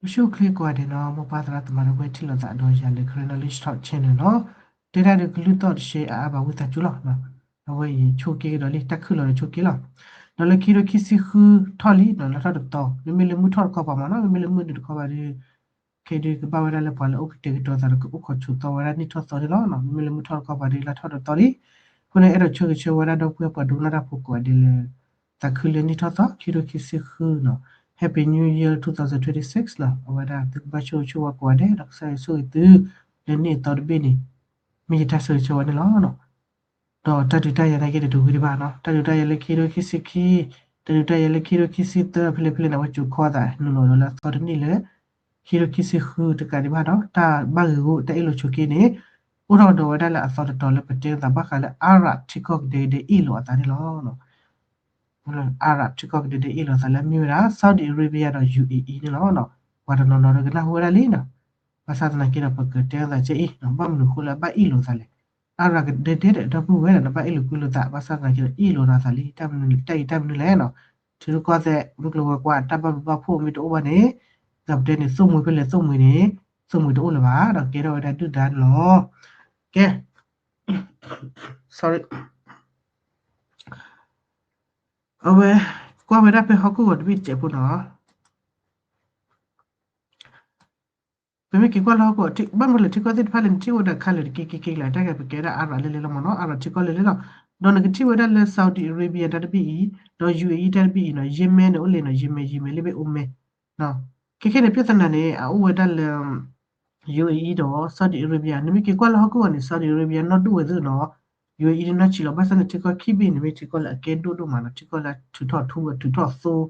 အိၣ်ဆူၣ်အိၣ်ချ့ကိးဂၤဒဲးနီၤ, မိၢ်ပၢ်သရၣ်သမါဒီပုၢ်ဝဲၢ်ထံၣ်လိာ်သးဒီးယၤလၢ Karen Knowledge Talk Channel နီၤ, တဲဒၣ်ဒုးကလုၢ်သီၣ်တဆှဲအါအါဘၣ်ဝံသးစူၤလီၤ. အဝဲအံၤဆိက့ကဒီးလံ တၢ်ခုၣ်လီၤဒီးဆိက့လီၤ. ဒီးလၢခံကထိခံဆံဃုထီၣ်လံနီၤ, လၢထီၣ်တသီ, မ့မ့ၢ်လၢမုၢ်ထီၣ်တခီပၤမ့ၢ်နီၤ, မ့မ့ၢ်လၢမုၢ်နုာ်တခီပၤဒီး ခဲဒုးကဘၣ်ဝဲဒၣ်လၢပှၤလၢအအိၣ်ကတဲာ်ကတီၤသးဒီး ကအိၣ်ခိးဆိးသီဝဲဒၣ်နံၣ်ထီၣ်သီန့ၣ်လီၤ. မ့မ့ၢ်လၢမုၢ်ထီၣ်တခီပၤဒီး လၢထီၣ်တသီလံ. အဃိန့ၣ် အဲၣ်ဒိးဆၢဂ့ၤဆၢဝါဒၣ်ဒီပုၢ်ဝဲၢ်ပှၤဒိကနၣ်တၢ်ဖိကိးဂၤဒဲးလၢ သးခုလၢနံၣ်ထီၣ်သီ ခံကထိခံဆံဃုနီၤ, Happy New Year twenty twenty-six နီၤ. အဝဲဒၣ်သုကဘၣ်ဆိၣ်ဂ့ၤဆိၣ်ဝါကိးဂၤဒဲး ဒီးကစၢ်ယွၤဆိၣ်ဂ့ၤသု လၢနံၣ်အသီတဘ့ၣ်န့ၣ် မ့ၢ်ယတၢ်ဆၢဂ့ၤဆၢဝါန့ၣ်လီၤ. ဒီးတၢ်ဒုးတၢ်ယၤနာ်က့ဒီးတဝံၤဒံးဘၣ်နီၤ, တၢ်ဒုးတၢ်ယၤလၢခံကထိခံဆံခံ, တၢ်ဒုးတၢ်ယၤလၢခံကထိခံဆံသၢ ဖဲလဲၣ်ဖဲလဲၣ်န့ၣ် အဝဲကိၤခီသးနုာ်လီၤဒီးလၢအသီတနံၣ်လၢ ခံကထိခံဆံဃုတကးဒံးဘၣ်ဒီး တၢ်ဘၣ်ဂ့ၤဂီၢ်တၢ်အ့ၣ်လိာ်ဆိးက့န့ၣ် အိၣ်ထီၣ်ကဒီးဝဲဒၣ်လၢအသီတတီၤလၢပတဲသးဘၣ်ဃးလၢ Arab ထံကီၢ်ကဒဲကဒဲအ့ၣ်လိာ်အသးန့ၣ်လီၤ. Arab ထံကီၢ်ကဒဲကဒဲအ့ၣ်လိာ်သးလၢအမ့ၢ်ဝဲဒၣ် Saudi Arabia ဒီး UAE န့ၣ်လီၤ. ပှၤတနီၤနီၤဒီးကနၢ်ဟူဝဲဒၣ်လံနီၤ, ဘၣ်ဆၣ်သနာ်က့ဒီး ပကတဲသးကဲအံၤနီၤ, ဘၣ်မနုၤအဃိလၢအဘၣ်အ့ၣ်လိာ်သးလဲၣ်. Arab ကဒဲကဒဲဒီပုၢ်ဝဲၢ်ဒီး ဘၣ်အ့ၣ်လိာ်ကွံလိာ်သး ဘၣ်ဆၣ်သနာ်က့ဒီး အ့ၣ်လိာ်ဒီးသးလံ, တၢ်မနုၤလဲၣ်, တၢ်အံၤတၢ်မနုၤလဲၣ်နီၤ, ထံရူၢ်ကီၢ်သဲး မုၢ်ကျိၤဝဲၤကွာ် တၢ်ဘၣ်ဘျုးဘၣ်ဖှိၣ်မ့ၢ်တအိၣ်ဘၣ်န့ၣ် ဒီးပတဲန့ၣ် သိၣ်မှံၤဖဲလဲၣ်သိၣ်မှံၤန့ၣ် သိၣ်မှံၤတအိၣ်လၢၤဘၣ်, ဒီးကဲထီၣ်ဝဲဒၣ်ဒုၣ်ဒါန့ၣ်လီၤ. ကဲ sorry အဝဲ ကွၢ်ဝဲဒၣ်ဖဲဟီၣ်ခိၣ်ဂီၤတဘ့ၣ်တစဲးဖိနီၤ, ပမ့ၢ်က့ၤကွၢ်လၢဟီၣ်ခိၣ် ဘၣ်မနုၤလဲၣ် ထံကီၢ်သ့ၣ်တဖၣ်လၢနထံၣ်ဝဲဒၣ် color တက့ၢ်က့ၢ်က့ၢ်လၢ တၢ်ဂ့ၢ်ပကဲဒၣ် Arab လဲၣ်လဲၣ်လီၤမ့ၢ်နီၤ, Arab ထံကီၢ်လဲၣ်လဲၣ်လီၤ. ဒီးနကထံၣ်ဝဲဒၣ်လၢ Saudi Arabia တၢ်တဘ့ၣ်အံၤ, ဒီး UAE တၢ်တဘ့ၣ်အံၤနီၤ, Yemen န့ၣ် အိၣ်လၢနီၤ, Yemen, Yemen လၢဘ့ၣ်အိၣ်မဲနီၤ. ခဲခဲန့ၣ် ပြဿနာန့ၣ် အအိၣ်ဝဲဒၣ်လၢ UAE ဒီး Saudi Arabia, နမ့ၢ်က့ၤကွၢ်လၢဟီၣ်ခိၣ်ဂီၤန့ၣ် Saudi Arabia နီၢ်ဒိၣ်ဝဲသ့နီၤ, UAE န့ၣ်နီၢ်ဆံးလီၤ. ဘၣ်ဆၣ်န့ၣ် ထံကီၢ်ခံဘ့ၣ်န့ၣ် မ့ၢ်ထံကီၢ်လၢအကဲဒိၣ်ဒိၣ်မးနီၤ, ထံကီၢ်လၢအထုးထီၣ်ထူ အထုးထီၣ်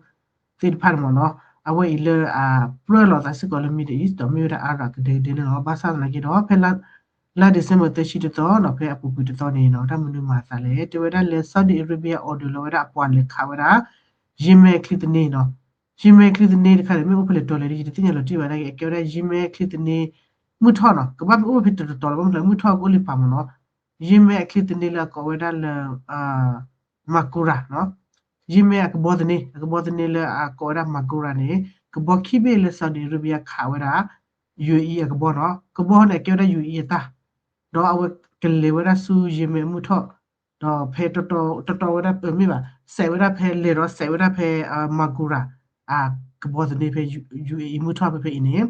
သိသ့ၣ်တဖၣ်န့ၣ်မ့ၢ်နီၤ, အဝဲအံၤလၢအပြၢလီၤသးစ့ၢ်ကီးလၢ Middle East ဒီးမ့ၢ်ဝဲဒၣ် Arab ကဒဲကဒဲန့ၣ်လီၤ. ဘၣ်ဆၣ်သနာ်က့ဒီး ဖဲလါ လါ December သၢဆံတသီနီၤ, ဖဲအပူၤကွံာ်တသီန့ၣ်နီၤ, တၢ်မနုၤမၤအသးလဲၣ်, တဲဝဲဒၣ်လၢ Saudi Arabia order လီၤဝဲဒၣ်အပှၤလဲၤခးဝဲဒၣ် Yemen အချံသန့နီၤ. Yemen အချံသန့တခါန့ၣ် မ့ၢ်အိၣ်ဖဲလဲၣ်တီၤလဲၣ်ဒီး ယတသ့ၣ်ညါလီၤတံၢ်ဘၣ်နာ်က့, အကဲဝဲဒၣ် Yemen အချံသန့ မုၢ်ထီၣ်နီၤ, ကဘၣ်မ့ၢ်အိၣ်ဖဲတတီၤလီၤ, ဘၣ်မနုၤလၢမုၢ်ထီၣ်ကအိၣ်လံပာ်မ့ၢ်နီၤ. Yemen အချံသန့လၢအကိးဝဲဒၣ်လၢ Markura နီၤ, Yemen အကဘီသန့, အကဘီသန့လၢအကိးဝဲဒၣ် Markura န့ၣ် ကဘီခံဘ့ၣ်လၢ Saudi Arabia ခးဝဲဒၣ် UAE အကဘီနီၤ, ကဘီန့ၣ် အကဲဝဲဒၣ် UAE အတၢ်, ဒီးအဝဲကလဲၤဝဲဒၣ်ဆူ Yemen အမုၢ်ထီၣ်, ဒီးဖဲတတီၤဝဲဒၣ် မ့ၢ်ဘၣ် စဲးဝဲဒၣ်ဖဲလဲၤဒီးစဲးဝဲဒၣ်ဖဲ Markura အကဘီသန့ဖဲ UAE မုၢ်ထီၣ်ဖဲဖဲအံၤန့ၣ်,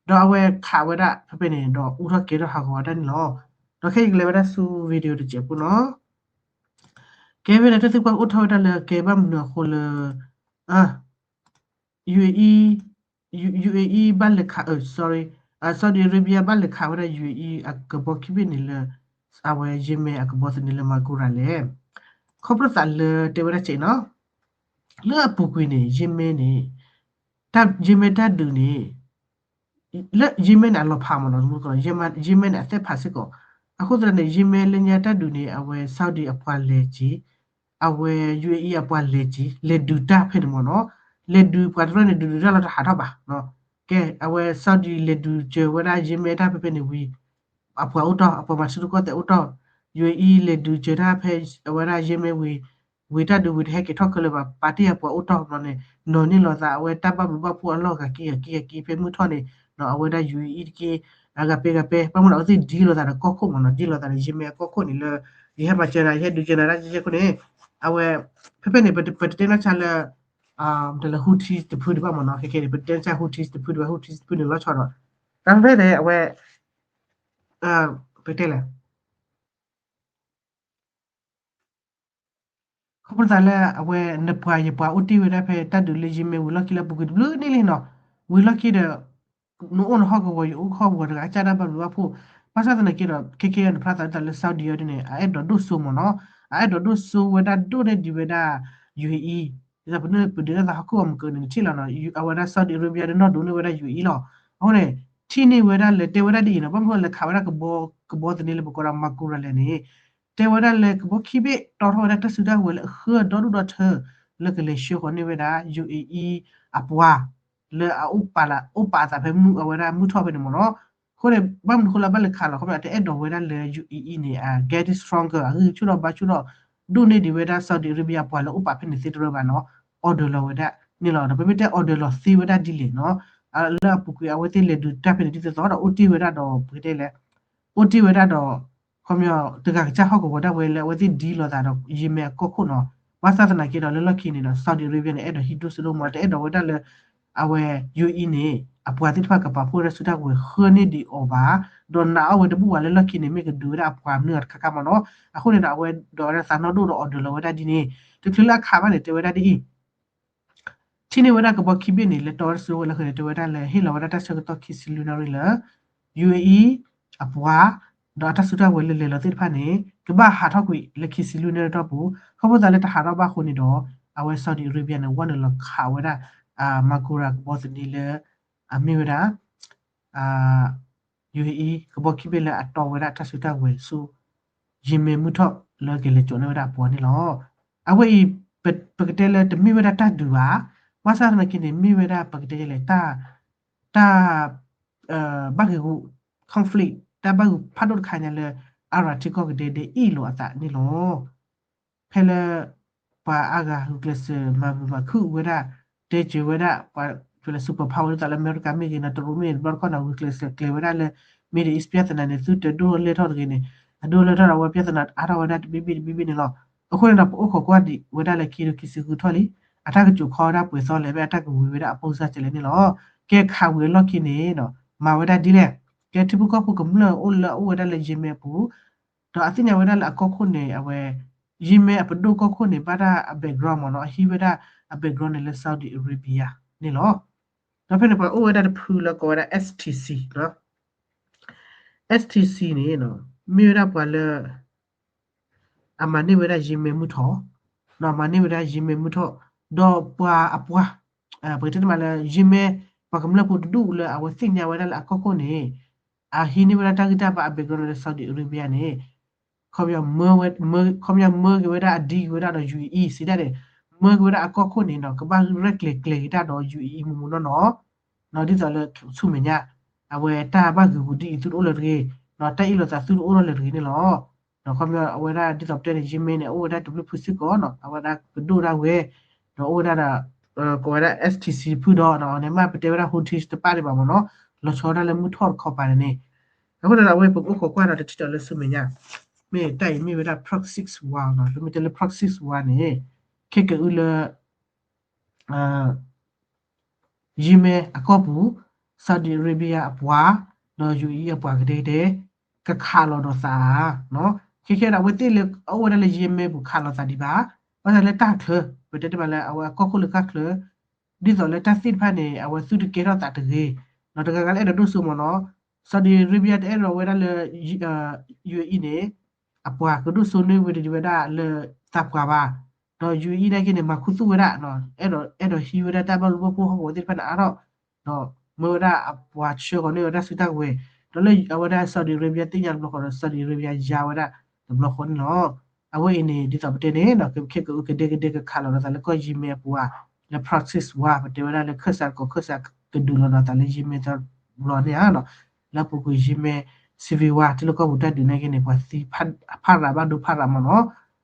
ဒီးအဝဲခးဝဲဒၣ်ဖဲဖဲန့ၣ် ဒီးအူထီၣ်ကဲထီၣ်ဟးဂီၤဝဲဒၣ်န့ၣ်လီၤ. ဒီးခဲအံၤကလဲၤဝဲဒၣ်ဆူ video တစဲးဖိနီၤ. ကဲဝဲဒၣ်တၢ်သံကွၢ်အိၣ်ထီၣ်ဝဲဒၣ်လၢ ကဲဘၣ်မနုၤအဃိလၢ UAE UAE ဘၣ်လဲၤခး sorry, Saudi Arabia ဘၣ်လဲၤခးဝဲဒၣ် UAE အကဘီခံဘ့ၣ်န့ၣ်လၢ အဝဲ Yemen အကဘီသန့လၢ Markura လဲၣ်. ခီဖျိသးလၢတဲဝဲဒၣ်စဲးနီၤ, လၢအပူၤကွံာ်န့ၣ် Yemen န့ၣ် Yemen တၢ်ဒုးန့ၣ် လၢ Yemen န့ၣ် အလီၤဖးမ့ၢ်နီၤ, Yemen န့ၣ် အသ့ၣ်ဖးစ့ၢ်ကီး, အဃိသတးန့ၣ် Yemen လၢညါတၢ်ဒုးန့ၣ် အဝဲ Saudi အပှၤလဲၤက့ၤ အဝဲ UAE အပှၤလဲၤက့ၤ လဲၤဒုးတၢ်ဖဲန့ၣ်မ့ၢ်နီၤ, လဲၤဒုးပှၤတရၢၣ်န့ၣ် ဒုးဒုးတၢ်လီၤတဟးထီၣ်ဘၣ်. ကဲ အဝဲ Saudi လဲၤဒုးစၢၤဝဲဒၣ် Yemen တၢ်ဖဲဖဲန့ၣ်ဝံၤ အပှၤအိၣ်တီၢ် အပှၤမၤထံရူၢ်ကီၢ်သဲးအိၣ်တီၢ်, UAE လဲၤဒုးစၢၤတၢ်ဖဲအဝဲဒၣ် Yemen ဝံၤ ဝံၤတၢ်ဒုးဝံၤတဟဲက့ၤထီၣ်ခဲလၢာ်ဘၣ်, ပာ်တ့ၢ်အပှၤအိၣ်တီၢ်ဘျီန့ၣ် နီၤန့ၢ်လိာ်သးအဝဲတၢ်ဘၣ်ဘျုးဘၣ်ဖှိၣ်အလီၢ်ဂၤက့ၤဂၤက့ၤဂၤက့ၤ ဖဲမုၢ်ထီၣ်န့ၣ် အဝဲဒၣ် UAE တက့ၢ် အဂၤပဲဂၤပဲ ဘၣ်မနုၤအဝဲသ့ၣ်ဒ်လိာ်သးဒီးကီၢ်ခိၣ်မ့ၢ်နီၤ, ဒ်လိာ်သးဒီး Yemen အကီၢ်ခိၣ်န့ၣ်လၢ ယဟဲမၤစၢၤနၤ ယဟဲဒုးစၢၤနၤတၢ်ကဲကဲခိၣ်န့ၣ် အဝဲ ဖဲဖဲန့ၣ် ပတတဲနီၢ်ဆါလၢ တၢ်လၢ Houthi တဖုဒံးဘၣ်မ့ၢ်နီၤ, ခဲခဲန့ၣ် ပတတဲနီၢ်ဆါ Houthi တဖုဒံးဘၣ်, Houthi တဖုန့ၣ်လီၤဆီဒီး တၢ်ဖဲဖဲန့ၣ် အဝဲ ပတဲလဲၣ် ခီဖျိသးလၢအဝဲ နပှၤယပှၤအိၣ်တ့ၢ်ဝဲဒၣ်ဖဲတၢ်ဒုးလၢ Yemen ဝံၤလီၢ်ခံလၢအပူၤကွံာ်တဘျုးနံၣ်လံနီၤ, ဝံၤလီၢ်ခံဒီး နအိၣ်နဟီၣ်ကဝီၤ ယအိၣ်ဟီၣ်ကဝီၤတဂၤ အကစၢ်တၢ်ဘၣ်ဘျုးဘၣ်ဖှိၣ်, ဘၣ်ဆၣ်သနာ်က့ဒီး ခဲခဲအံၤ နဖျါသးလၢ Saudi အီၤဒ်န့ၣ် အအဲၣ်ဒိးဒိၣ်စိမ့ၢ်နီၤ, အအဲၣ်ဒိးဒိၣ်စိဝဲဒၣ်ဒိၣ်န့ၢ်ဒံးဝဲဒၣ် UAE, ဒ်သိးပဒုးတၢ်သးဟီၣ်ခိၣ်အမုၢ်ကနံၤန့ၣ် နထံၣ်လီၤနီၤ, အဝဲဒၣ် Saudi Arabia ဒ်နီၢ်ဒိးန့ၢ်ဝဲဒၣ် UAE လီၤ. အဃိန့ၣ် ထံၣ်န့ၢ်ဝဲဒၣ်လၢ တဲဝဲဒၣ်ဒ်အံၤနီၤ, ဘၣ်မနုၤလဲၣ်ခးဝဲဒၣ်ကဘီ ကဘီသန့လၢပကိးဒၣ် Markura လဲၣ်န့ၣ် တဲဝဲဒၣ်လၢကဘီခံဘ့ၣ်တီထီၣ်ဝဲဒၣ်တၢ်စုတၢ်ဝဲၤလၢ အဃၢအဒီဒူၣ်ဒီထၢ လၢကလဲၤဆှၢဃီၤန့ၢ်ဝဲဒၣ် UAE အပှၤ လၢအအိၣ်ပာ်လၢ အိၣ်ပာ်အသးဖဲမုၢ်အဝဲဒၣ်မုၢ်ထီၣ်ဖဲန့ၣ်မ့ၢ်နီၤ. အဃိန့ၣ် ဘၣ်မနုၤအဃိလၢဘၣ်လဲၤခးလီၤ, ခီဖျိအတအဲၣ်ဒိးဝဲဒၣ်လၢ UAE န့ၣ် အ getting stronger အဂံၢ်ဆူၣ်ထီၣ်ဘါဆူၣ်ထီၣ် ဒိၣ်န့ၢ်ဒံးဝဲဒၣ် Saudi Arabia အပှၤလၢအိၣ်ပာ်ဖဲန့ၣ်သ့တရၢဘၣ်နီၤ, order လီၤဝဲဒၣ်န့ၣ်လီၤ. ဒီးပမ့ၢ်တဲ order လီၤသ့ဝဲဒၣ်ဒ်လဲၣ်နီၤ လၢအပူၤကွံာ်အဝဲသ့ၣ်လဲၤဒုးတၢ်ဖဲန့ၣ်ဒ်သိးသိးဒီး အိၣ်တ့ၢ်ဝဲဒၣ်ဒီး ပကတဲလဲၣ် အိၣ်တ့ၢ်ဝဲဒၣ်ဒီး ခီပညီ တဂၤကစၢ်ဟီၣ်ကဝီၤဒၣ်ဝဲလၢအဝဲသ့ၣ်ဒ်လိာ်သးဒီး ယံၤမဲအကီၢ်ခိၣ်နီၤ. ဘၣ်ဆၣ်သနာ်က့ဒီး လၢလီၢ်ခံန့ၣ်ဒီး Saudi Arabia န့ၣ် အဲၣ်ဒိးဟံးဒိၣ်စိဒိၣ်မး တအဲၣ်ဒိးဝဲဒၣ်လၢ အဝဲ ယူအံၤန့ၣ် အပှၤသ့ၣ်တဖၣ်ကပာ်ဖှိၣ်ဝဲဒၣ်စုတၢ်ကဝဲၤဃၢန့ၢ်ဒံးအီၤဘၣ်, ဒီးနာ်အီၤဝဲတဘူၣ်ဘၣ်လၢလီၢ်ခံန့ၣ် မ့ၢ်ကဒုးဝဲဒၣ်အပှၤမနုၤအီၤတခါခါမးနီၤ. အဃိန့ၣ်ဒီး အဝဲဒိးဝဲဒၣ်သးနီၢ်ဒိၣ်ဒီး order လီၤဝဲဒၣ်ဒ်န့ၣ် တချုးလၢအခးဘၣ်န့ၣ် တဲဝဲဒၣ်ဒ်အံၤ ထံၣ်န့ၢ်ဝဲဒၣ်ကဘီခံဘ့ၣ်န့ၣ် လၢတီဝဲဒၣ်စုကဝဲၤလၢခံန့ၣ် တဲဝဲဒၣ်လၢဟ့ၣ်လီၤဝဲဒၣ်တၢ်ဆၢကတီၢ်ခံဆံလွံၢ်နၣ်ရံၣ်လၢ ယူအံၤ အပှၤ ဒီးအတၢ်စုတၢ်ကဝဲၤလၢလဲၤလီၤသ့ၣ်တဖၣ်န့ၣ် ကဘၣ်ဟးထီၣ်ကွံာ်လၢခံဆံလွံၢ်နၣ်ရံၣ်တီၢ်ပူၤ, ခီဖျိသးလၢတဟးထီၣ်ဘၣ်အဃိန့ၣ်ဒီး အဝဲ Saudi Arabia န့ၣ် ဝဲနုာ်လီၤခးဝဲဒၣ် Margora ကဘီသန့လၢ အမ့ၢ်ဝဲဒၣ် ယူအံၤ ကဘီခံဘ့ၣ်လၢအတီဝဲဒၣ်တၢ်စုတၢ်ကဝဲၤဆူ ယံၤမဲမုၢ်ထီၣ်လၢကလဲၤကၠိန့ၢ်ဝဲဒၣ်အပှၤန့ၣ်လီၤ. အဝဲအံၤ ပကတဲလၢတမ့ၢ်ဝဲဒၣ်တၢ်ဒုးဘၣ်, ဘၣ်ဆၣ်သနာ်က့န့ၣ် မ့ၢ်ဝဲဒၣ်ပကတဲလဲၣ် တၢ် ဘၣ်ဂ့ၤဂူာ် conflict တၢ်ဘၣ်ဂ့ၤဖးဒိၣ်တခါညါလၢ အါရၤထံကီၢ်ကဒဲဒဲအ့ၣ်လိာ်အသးန့ၣ်လီၤ. ဖဲလၢ ပှၤအါဂၤဂုာ်ကျဲးစၢးမၤမုာ်မၤခုၣ်ဝဲဒၣ် တဲစၢၤဝဲဒၣ် ပှၤ super power ဒ်သိးလၢအမဲရကၤမ့ၢ်ဂ့ၤနီၤ တရူးမ့ၢ်ဂ့ၤ တဘျီတခီၣ်နီၤ ဂုာ်ကျဲးစၢးကျဲၤဝဲဒၣ်လၢ Middle East ပြဿနာန့ၣ် သုတဒိၣ်လဲၢ်ထီၣ်တဂ့ၤန့ၣ် အဒိၣ်လဲၢ်ထီၣ်ဒီးအဝဲပြဿနာအါထီၣ်ဝဲဒၣ်တဘ့ၣ်ဘ့ၣ်တဘ့ၣ်ဘ့ၣ်န့ၣ်လီၤ. အဃိန့ၣ်ဒီး ပအိၣ်ခိးကွၢ်ဒံးဝဲဒၣ်လၢခံကထိခံဆံဃုထီၣ်လံ, အတၢ်ကစိာ်ခီဝဲဒၣ်ပှဲၤသီလဲၣ် မ့ၢ်အတၢ်ကဝံၤဝဲဒၣ်အပိၢ်စၢ်ကလဲၣ်န့ၣ်လီၤ. ကဲခးဝံၤအလီၢ်ခံန့ၣ် မၤဝဲဒၣ်ဒ်လဲၣ်, ကဲထံဖိကီၢ်ဖိကမျၢၢ်အိၣ်လၢအအိၣ်ဝဲဒၣ်လၢယံၤမဲအပူၤ ဒီးအသ့ၣ်ညါဝဲဒၣ်လၢအကီၢ်ခိၣ်န့ၣ် အဝဲ ယံၤမဲအပဒိၣ်ကီၢ်ခိၣ်န့ၣ် ဘၣ်တၢ်အ background မ့ၢ်နီၤ အဟံးဝဲဒၣ်အ background န့ၣ်လၢ Saudi Arabia န့ၣ်လီၤ. ဒီးဖဲန့ၣ်ပှၤအိၣ်ဝဲဒၣ်တဖုလၢကိးဝဲဒၣ် STC နီၤ STC န့ၣ် မ့ၢ်ဝဲဒၣ်ပှၤလၢ အမၤန့ၢ်ဝဲဒၣ်ယံၤမဲမုၢ်ထီၣ်, အမၤန့ၢ်ဝဲဒၣ်ယံၤမဲမုၢ်ထီၣ်, ဒီးပှၤအပှၤ ပကတဲတမးလၢ ယံၤမဲ ပှၤကမျၢၢ်ဖိတဒူၣ်လၢအဝဲသ့ၣ်ညါဝဲဒၣ်လၢအကီၢ်ခိၣ်န့ၣ် အဟံးန့ၢ်ဝဲဒၣ်တၢ်ဂံၢ်တၢ်ဘါအ background လၢ Saudi Arabia န့ၣ် ခီပညီမၢက့ၤဝဲဒၣ်အဒံက့ၤဝဲဒၣ်ဒီး ယူအံၤ စံးဒၣ်န့ၣ် မၢက့ၤဝဲဒၣ်အကီၢ်ခိၣ်န့ၣ်နီၤ ကဘၣ်ရဲၣ်ကျဲၤကျဲၤက့ၤတၢ်ဒီး ယူအံၤ မူးမူးနီၢ်နီၢ် ဒ်သိးလၢဆူမဲာ်ညါ အဝဲတၢ်ဘၣ်ဂုာ်ဂုာ်ဒ်အံၤသုတအိၣ်လၢၤတဂ့ၤ, တၢ်အ့ၣ်လိာ်သးသုတအိၣ်ထီၣ်လၢၤတဂ့ၤန့ၣ်လီၤ. ဒီးခီပညီအဝဲဒၣ်ဒ်သိးပတဲန့ၣ် ယံၤမဲန့ၣ် အိၣ်ဝဲဒၣ်တဘျုးဖုစ့ၢ်ကီးနီၤ အဝဲဒၣ်ပဒိၣ်ဒၣ်ဝဲ ဒီးအိၣ်ဝဲဒၣ်ဒီး ကိးဝဲဒၣ် STC တဖုဒီး အန့ၣ်မ့ၢ်ပတဲဝဲဒၣ် Houthis တပၣ်ဒံးဘၣ်မ့ၢ်နီၤ လီၤဆီဒၣ်လၢမုၢ်ထီၣ်တခီပၤန့ၣ်န့ၣ် အဃိဒီးအဝဲပကအိၣ်ခိးကွၢ်ဒီးတထံၣ်ဒီးလၢဆူမဲာ်ညါ မ့ၢ်တၢ်အံၤမ့ၢ်ဝဲဒၣ် proxy war နီၤ ပမ့ၢ်တဲလၢ proxy war န့ၣ် ခဲကအုလၢ ယံၤမဲအကီၢ်ပူၤ Saudi Arabia အပှၤ ဒီး ယူအံၤ အပှၤကဒဲကဒဲ ကခးလီၤဒီးသးဧါ, ခဲခဲဒီးအဝဲသ့ၣ်လၢအအိၣ်ဝဲဒၣ်လၢယံၤမဲပူၤခးလီၤသးဒံးဘၣ်, ဘၣ်ဆၣ်လၢတၢ်ချၢ ပတဲတမးလၢအဝဲအကီၢ်ခိၣ်လၢတၢ်ချၢ ဒ်သိးလၢတၢ်သ့ၣ်တဖၣ်န့ၣ် အဝဲသုတကဲထီၣ်သးတဂ့ၤ, ဒီးတဂၤဂၤလၢအဲၣ်ဒိးဒိၣ်စိမ့ၢ်နီၤ Saudi Arabia တအဲၣ်ဒိးဝဲဒၣ်လၢ ယူအံၤ န့ၣ် အပှၤကဒိၣ်စိန့ၢ်ဝဲဒၣ်ဝဲဒၣ်လၢသးပှၢ်ဘၣ်, ဒီး ယူအံၤ နာ်က့န့ၣ် မၤခူသူၣ်ဝဲဒၣ် အဲၣ်ဒိး အဲၣ်ဒိးဟံးဝဲဒၣ်တၢ်ဘၣ်လူၤဘၣ်ဖှိၣ်ဟီၣ်ကဝီၤသ့ၣ်တဖၣ်န့ၣ်အါထီၣ်, ဒီးမၢဝဲဒၣ်အပှၤဆှၢဃီၤန့ၢ်ဝဲဒၣ်စုတၢ်ကဝဲၤ, ဒီးလၢအဝဲဒၣ် Saudi Arabia သ့ၣ်ညါတဘျီဃီဒီး Saudi Arabia ယါဝဲဒၣ်တဘျီဃီန့ၣ်လီၤ. အဝဲအံၤန့ၣ် ဒ်သိးပတဲန့ၣ် ခဲကအုကဒဲကဒဲကခးလီၤဒီးသးလၢကီၢ်ယံၤမဲအပူၤဧါ, လၢ proxy war ပတဲဝဲဒၣ်လၢခၢၣ်စးတကိး ခၢၣ်စးကဒုးလီၤဒီးသးလၢယံၤမဲတဘျီန့ၣ်ဧါ, လၢအပူၤကွံာ်ယံၤမဲ civil war ထံလၢကီၢ်ပူၤတၢ်ဒုးနာ်က့န့ၣ် ပှၤသံဖးရးဘၣ်ဒိဖးရးမ့ၢ်နီၤ,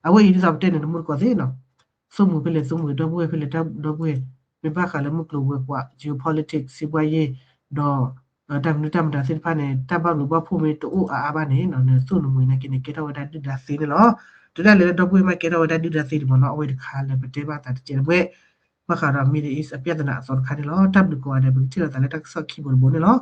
အဝဲအံၤဒ်သိးပတဲန့ၣ် တမူတကိးသ့ၣ်နီၤ, သိၣ်မုာ်ဖဲလဲၣ်သိၣ်မုာ် ဒီပုၢ်ဝဲၢ်ဖဲလဲၣ်ဒီပုၢ်ဝဲၢ်, မ့ၢ်ဘၣ်ဃးလၢမုၢ်ကျိၤဝဲၤကွာ် geopolitics စံးပှၤယ့ၣ်, ဒီး တၢ်မနုၤတၢ်မတၤသ့ၣ်တဖၣ်န့ၣ် တၢ်ဘၣ်ဘျုးဘၣ်ဖှိၣ်မ့ၢ်တအိၣ်အါအါဘၣ်န့ၣ် နသိၣ်နမုာ်နာ်က့န့ၣ် ကဲထီၣ်ဝဲဒၣ်ဒုၣ်ဒါသ့န့ၣ်လီၤ. တုၤဒၣ်လဲာ်လၢဒီပုၢ်ဝဲၢ်မ့ၢ်ကဲထီၣ်ဝဲဒၣ်ဒုၣ်ဒါသ့ဒံးမ့ၢ်နီၤ အဝဲတခါလၢပတဲဘၣ်သးတကဲးတဝဲ ဘၣ်ဃးဒီး Middle East အပြဿနာအသီတခါန့ၣ်လီၤ. တၢ်ဘျုးကိးဂၤဒဲး ပကထံၣ်လိာ်သးလၢတၢ်ကစီၣ်ခံဘိတဘိန့ၣ်လီၤ.